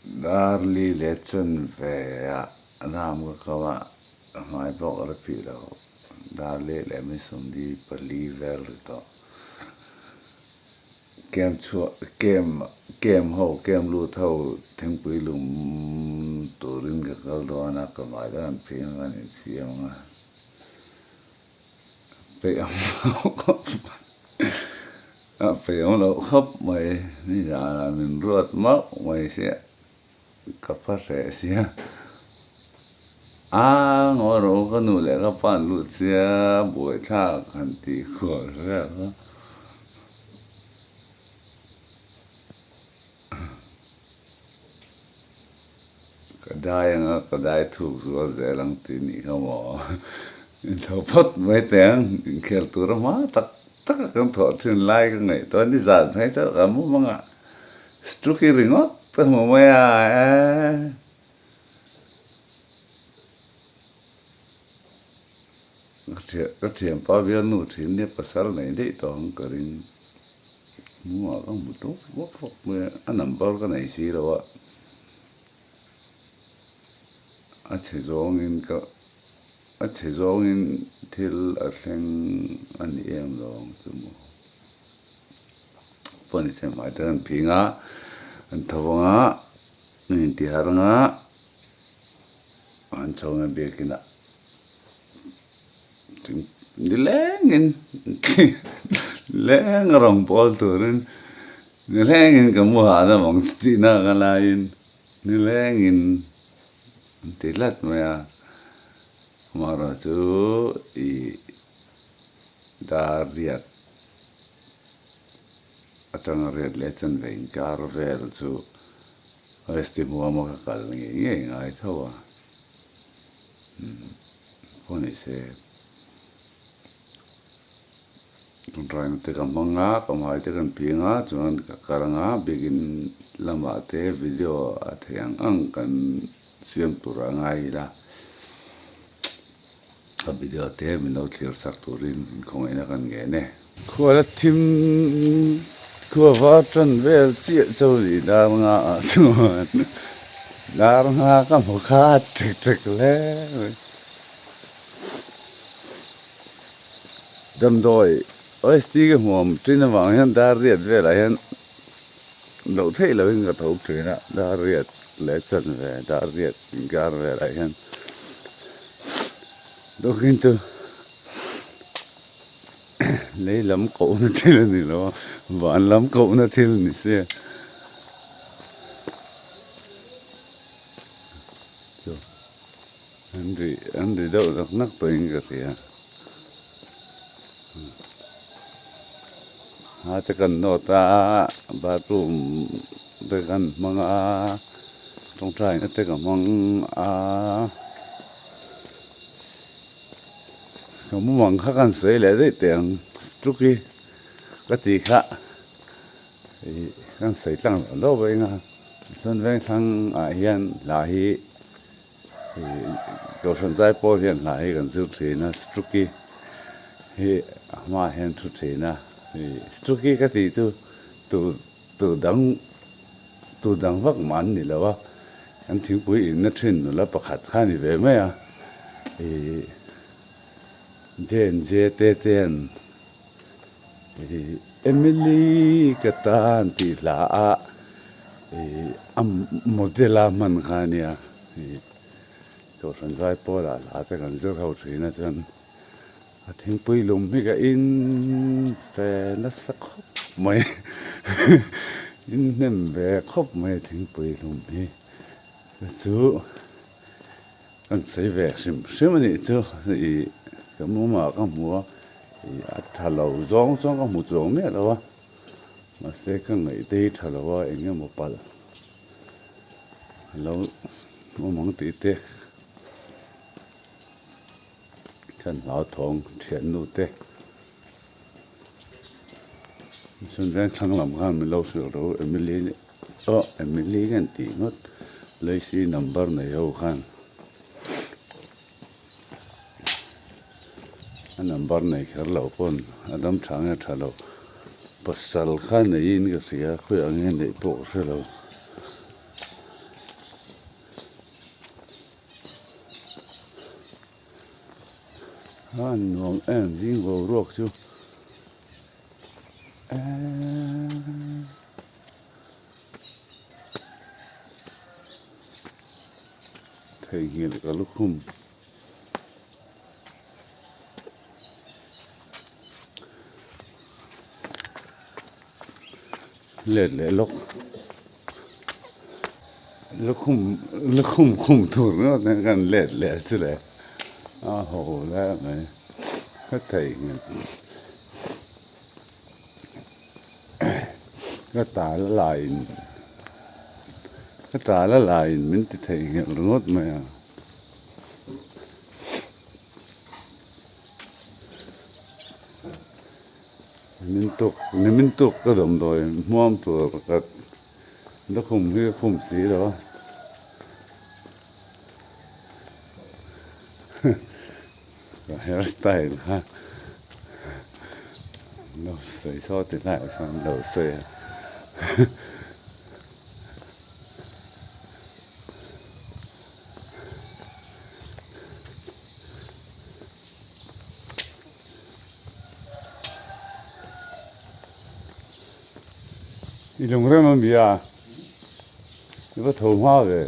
Dar li leh chanve ah ram ka kal a, ka hmai pawh ka la phih lo. Dar li leh mi sawmli pali vel ri tawh. Kem chhuah kem kem ho kem lut ho thingpui lum turin ka kal dawn a, ka hmai te kan phih ang a ni chiang a. Peih ang lo khawp mai a peih ang lo khawp mai ni zan ah min ruat mauh mai sia ka pha hreh sia a ngawi rawh u ka nu leh ka pa an lut sia buaithlak han tih kual vel a. Ka dai anga ka dai thuk zual zel ang tih nih kha maw? Intho phawt mai teh ang, inkhel tur a hma tak tak a kan thawh thin lai ka ngaihtuah ni zan phei chu ka mu mang a, Struki ringawt ka hmu mai a eh. Ka thianpa bialnu thin nia pasal nei daih tawh ang ka ring. Hmuhah ka hmu tawp vak vak mai a, a number ka nei si lo a, a chhe zawngin ka a chhe zawngin thil a thleng a ni em lo ang chu maw. Pawh ni se hmai te kan phing a, an tho vang a, an intihar ang a, an chho ang a biakin ah. Nilengin nileng a rawn pawl turin nilengin ka mu hahdam ang chu tihna ka laiin nilengin an ti tlat mai a, amaherawh chu ih dar riat atanga riat leh chanve inkar vel chu West Hmuama ka kal ngei ngei ngai tho a. Pawh ni se raina te ka hmang a ka hmai te kan piang a chuan ka kal ang a biakin lamah te video a theih ang ang kan siam tur a ngai ila a video te min lo thlir sak turin inkhawngaihin a kan ngen e. Khuala thim khua var tan vel chiah chu nih dar nga ah chuan dar nga ka hmu kha ṭek ṭek hle mai. Damdawi OST ka hmuam ṭin avang hian dar riat velah hian loh theih lohin ka tho ṭhin a, dar riat leh chanve dar riat inkar velah hian tukin chu. Lei lam kohna thil a ni lo a, van lam kohna thil a ni sia. Chu an ri an ri deuh nak nak tawhin ka hria. Ha te kan nawt a, bathroom te kan hmang a, tawngtaina te ka hmang a. Ka mumang kha kan sawi leh daih teh ang Struki ka tih kha ih kan sawi tlang loh loh vek a chuan vengthlang ah hian hla hi ih Kohhran zai pawl hian hla hi kan zir thin a Struki hi a hmaah hian thu thin a ih Struki ka tih chu tu tu dang tu dang vak mah an ni lo a an thingpui inna thin nula pakhat kha a ni ve mai a ih J&J te te an ih Emily ka tan tih hla a ih a model a hman kha a nia ih Kohhran zai pawlah hla te kan zir ho thin a chuan a thingpui lum hi ka in fe nasa khawp mai in hnem ve khawp mai a thingpui lum hi chu. Kan sawi ve hrim hrim a nih chu ih ka mumah ka hmu a ih a tha lo zawng chuan ka hmu chuang miah lo a mahse ka ngaih te hi tha lo a eng emaw palh a lo awm ang tih te kan hlauthawng thiannu te chuan vengthlang lam khan min lo hrilh ro Emily aw Emily nge tih ngawt Lacy number nei ho khan a number nei kher lo pawn a dam tha nge tha lo pasal kha neiin ka hria khawiah nge neih pawh ka hre lo. A nuam em zing boruak chu eeee. Theihnghilh ka lukhum. Let leh lawk lukhum lukhum khum tur ngawt in kan let leh chu le a ho lai mai ka theihnghilh ka tal a laiin ka tal a laiin min ti theihnghilh ringawt mai a. Min tuk ni min tuk ka damdawi hmuam tur ka lukhum hi ka khum si lo a ka hair style kha lo sawi saw ti hlaiah chuan lo sawi a. I lungrem a mi a i va tho hma ve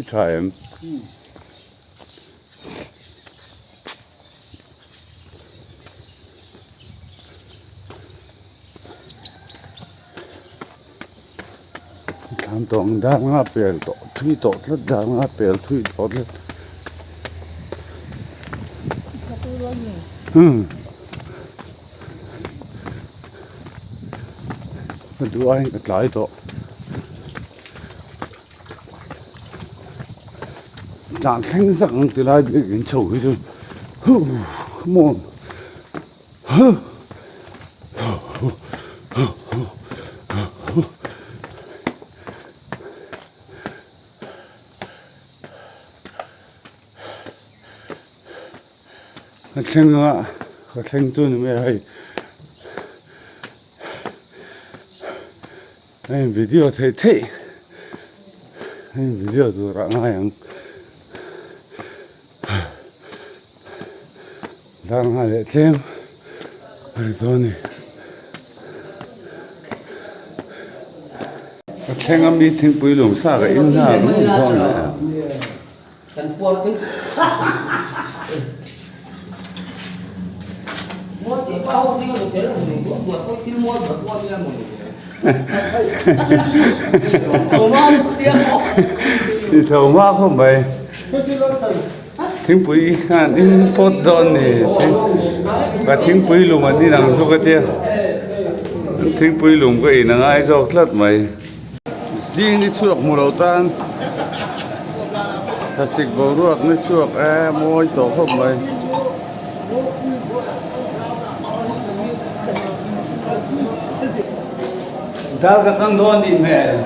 i tha em. Thlan tawng dar nga pel tawh thui tawh tlat dar nga pel thui tawh tlat umm ka duh aiin ka tlai tawh tlan thleng zak ang ti lai bik in chho hi chu huh come on huh. Ka thleng a ka thleng chu ni mai a hei hei video theih theih hei video tur ah ngai ang dar nghal leh tlem a ri dawn a ni ka thleng a mi thingpui lung sa ka in nghal ringawt dawn a ni a. I tho hma khawp mai thingpui khan in phawt dawn ni ka thingpui lum an inang chu ka tia thingpui lum ka in a ngai zawk tlat mai. Zing ni chhuak hmu lo tan thlasik boruak ni chhuak e mawi tawh khawp mai. Dar ka kang dawn nih hmel.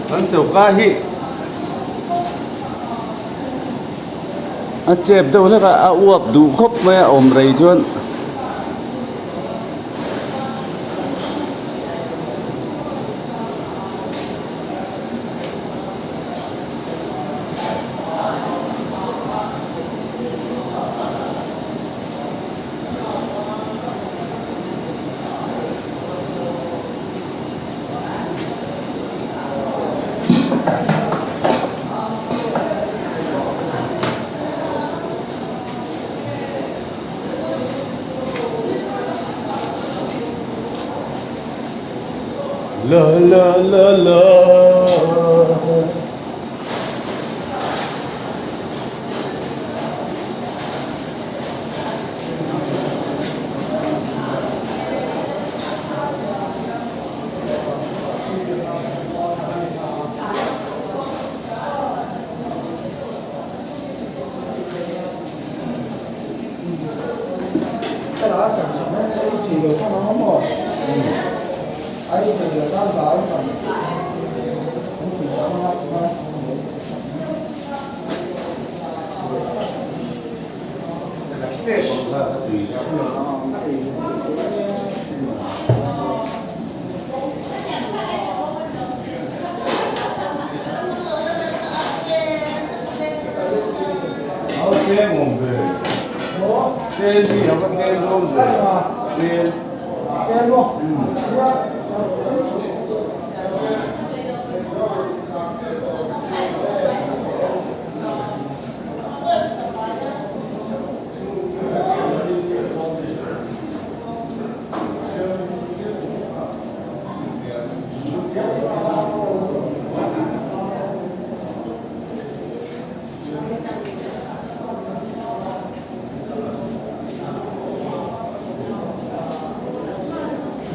Kan choka hi a chep deuh hlek a a uap duh khawp mai a awm rei chuan. La la la la.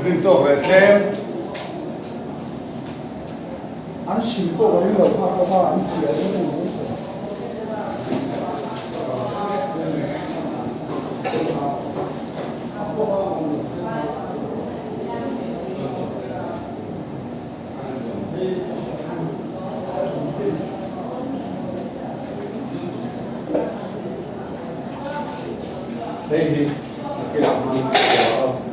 Rin tawk leh tlem. An sim pawh ka ring lo nghak bawk a, an chiah em em mai thei. Hei hi a kilah hman a ni a.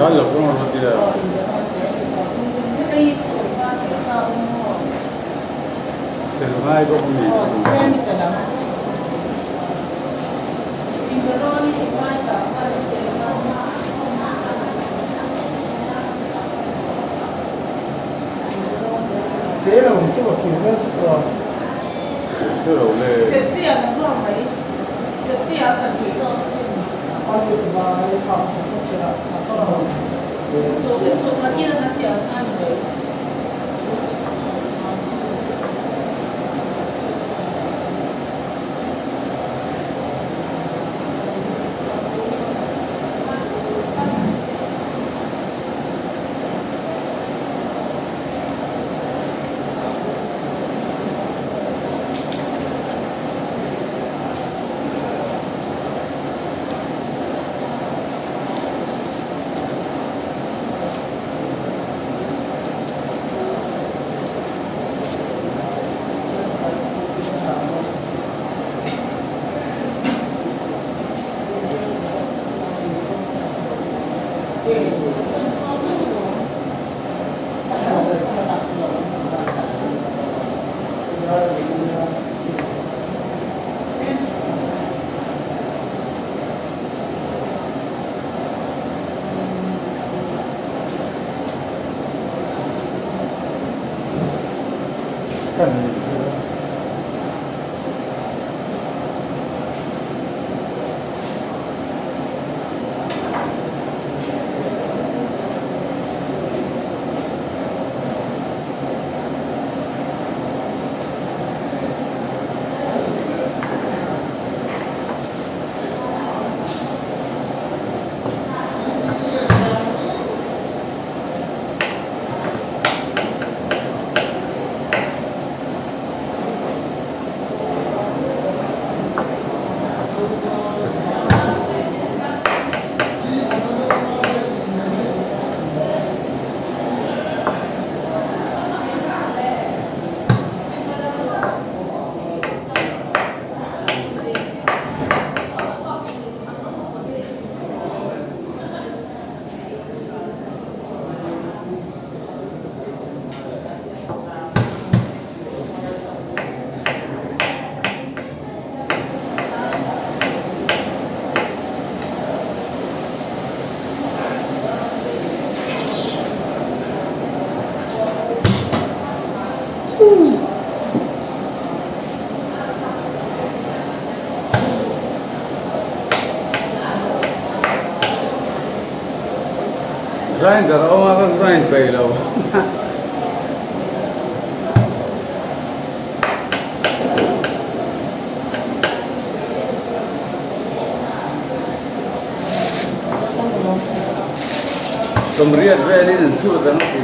Te lo chu a thil vel chu tawh a. Grinder a awm a ka grind peih lo. Sawmriat velin an chhut ang a ti.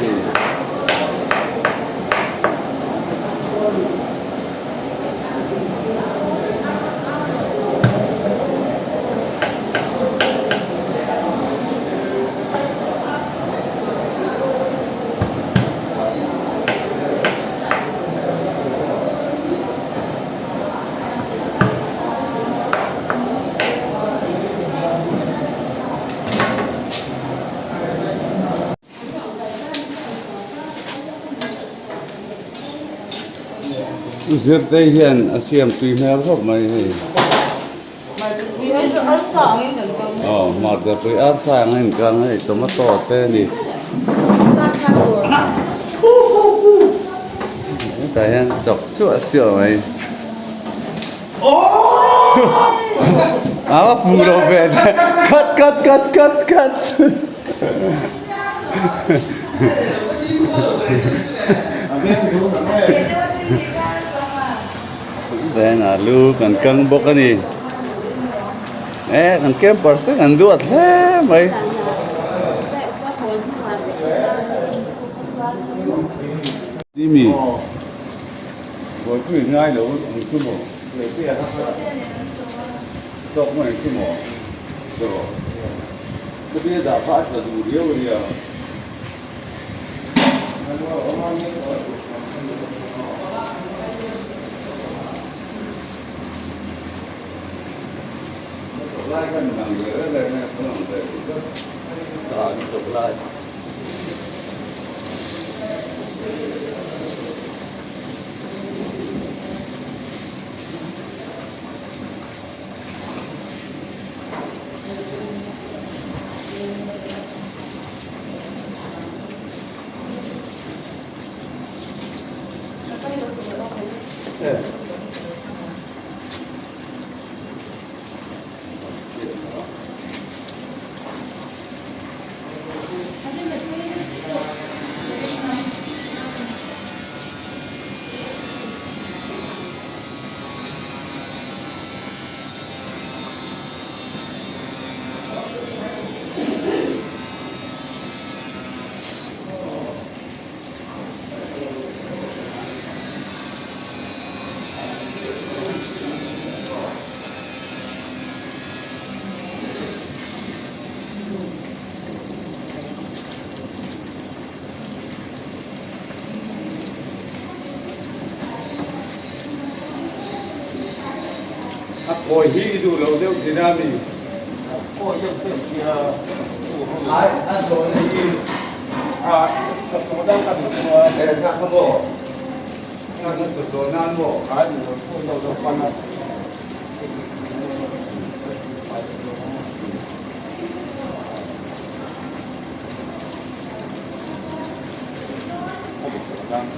Zirte hian a siam tui hmel khawp mai hei. Aw hmarcha pui arsa angin kang hei tomato te a ni. Hetah hian chawk suah suah mai. A fu lo ve cut cut cut cut cut. Then alu kan kang bawk a ni e kan campers te kan duat hle mai. Timi buaipui ngai lo ang chu maw tawk mai ang chu maw tiraw. Khawbia dah kha a tla duh riau a nia. lai. A kawi hi i duh lo deuh thin a mi? A kawi deuh fiam sia ai a zawhna hi a chawhchawh dang ka duh chu a. He hna kha maw? Hna kha chawhchawh nan maw? Ai duh lo chu lo lo pan a. A duh lo nan kha.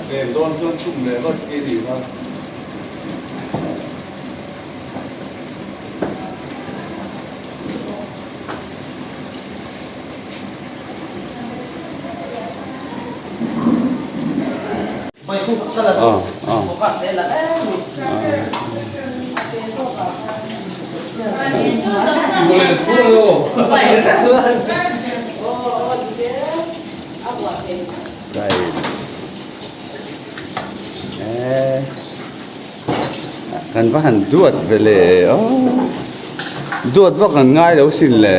Pen dawn chuan chhum leh vat chi a nih kha. Kan va han duat ve le aw duat vak an ngai lo sin le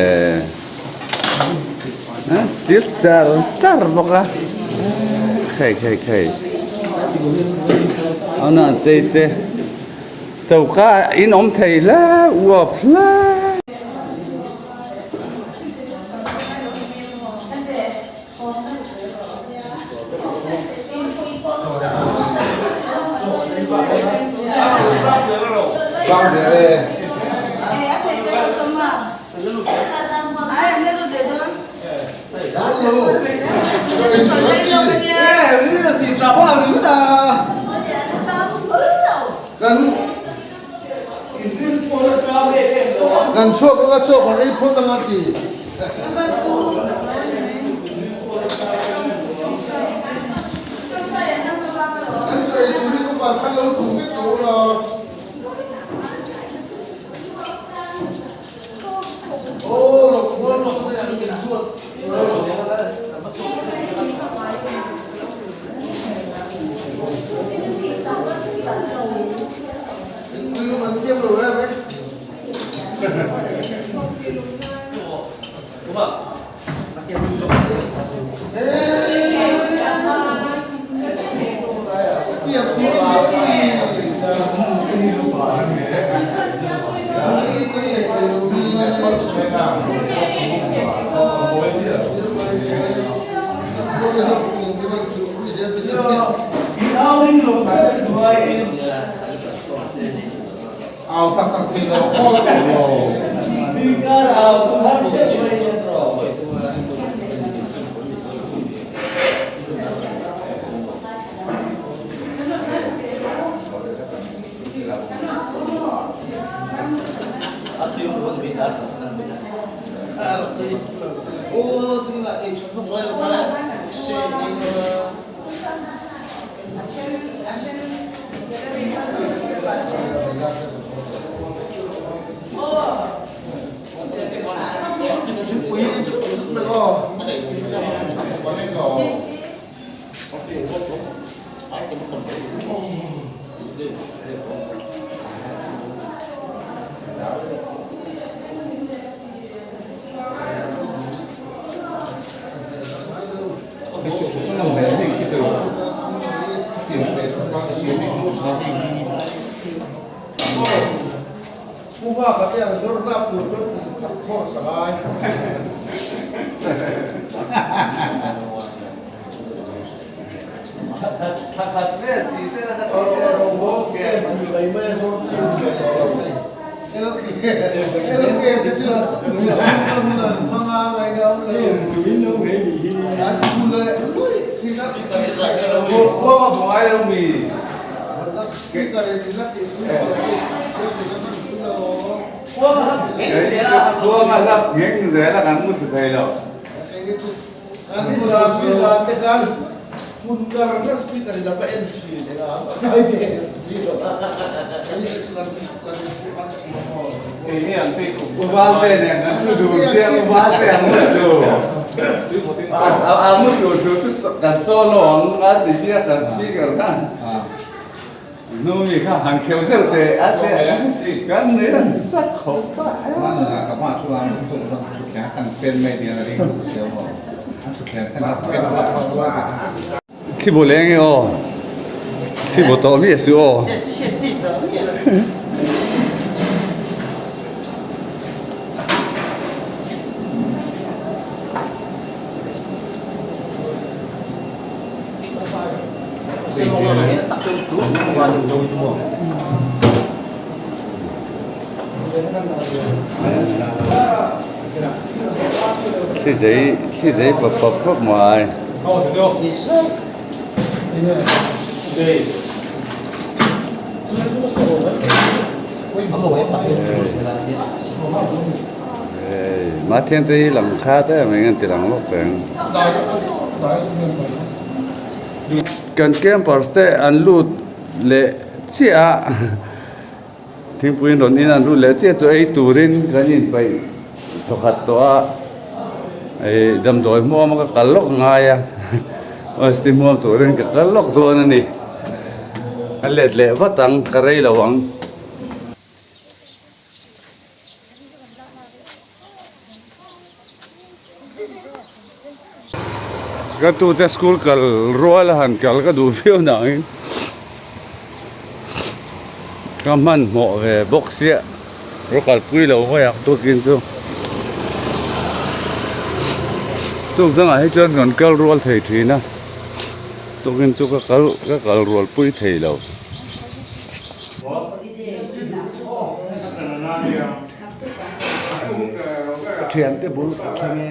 sir char char bawk a khai khai khai ana chei te choka in awm thei hle uap hle. Kan chhuak anga chaw kan ei phawt anga ti. Kan chaw ei tur hi ka van khan lo tum vek tawh ula. Au tak tak thei lo aw lo. Thi bu leng e aw thi bu tawh mi a si aw. Thli zei thli zei pap pap khawp mai. Mathian te hi lang kha te mai ngan ti lang lawk reng. Kan campers te an lut leh chiah a thingpui in rawn in an lut leh chiah chu ei turin kan inpeih thawkhat tawh a ih damdawi hmuam a ka kal lawk ngai a hosti hmuam turin ka kal lawk dawn a ni a let leh vat ang ka rei lo ang. Ka tute school kal rual a han kal ka duh viau nangin ka hmanhmawh ve bawk sia ro kalpui lo hawi ang tukin chu tuk dangah hi chuan kan kal rual thei thin a tukin chu ka kal ka kal rual pui thei lo. Thiante bul ka thleng e.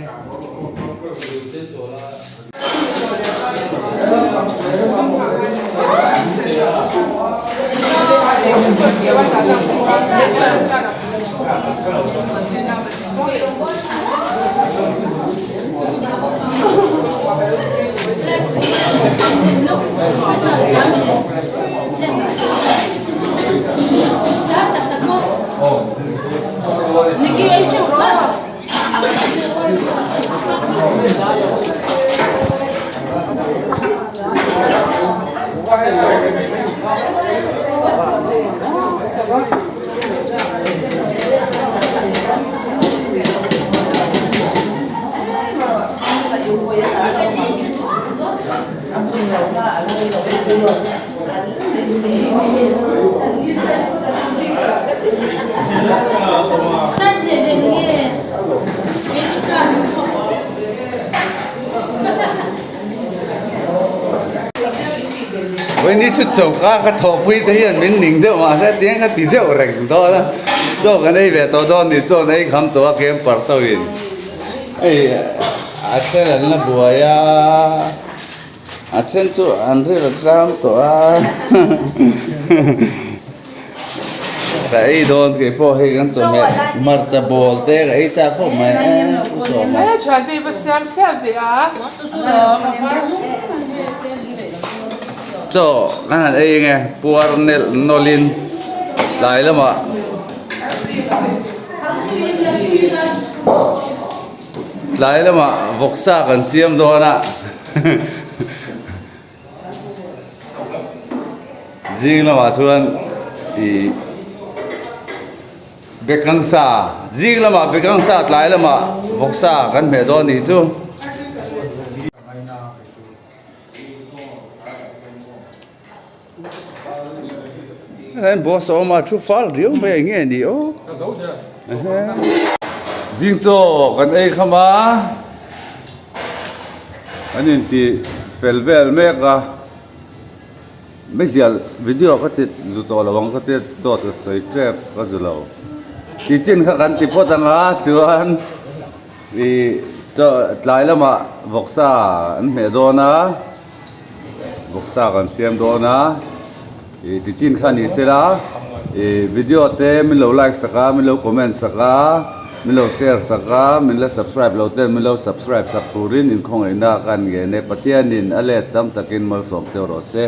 Vawiini chu choka ka thawhpui te hian min ning deuh mahse tiang ka ti deuh reng dawn a chaw kan ei ve tawh dawn ni chaw an ei kham tawh a camper ho in hei a then an la buai a. A then chu an ril a tlang tawh a ka ei dawn kei pawh hei kan chawhmeh hmarcha bawl te ka ei chak khawp mai e pu sawma. Chaw kan han ei nge puar nelh nawlh in tlai lamah. Tlai lamah vawksa kan siam dawn a zing lamah chuan ih bekang sa zing lamah bekang sa tlai lamah vawksa kan hmeh dawn nih chu. Heng boss a awm a thu fal riau mai eng nge ni aw zing chaw kan ei kham a an inti fel vel mek a meizial video ka ti zu tawh lo ang ka tia dawt ka sawi tep ka zu lo tih chin kha kan ti phawt ang a chuan ih chaw tlai lamah vawksa an hmeh dawn a. Vawksa kan siam dawn a, ih tichin kha ni sela ih video te min lo like sak a, min lo comment sak a, min lo share sak a, min la subscribe lo ten min lo subscribe sak turin inkhawngaihna kan ngen e, Pathianin a let tam takin malsawm cheu rawh se.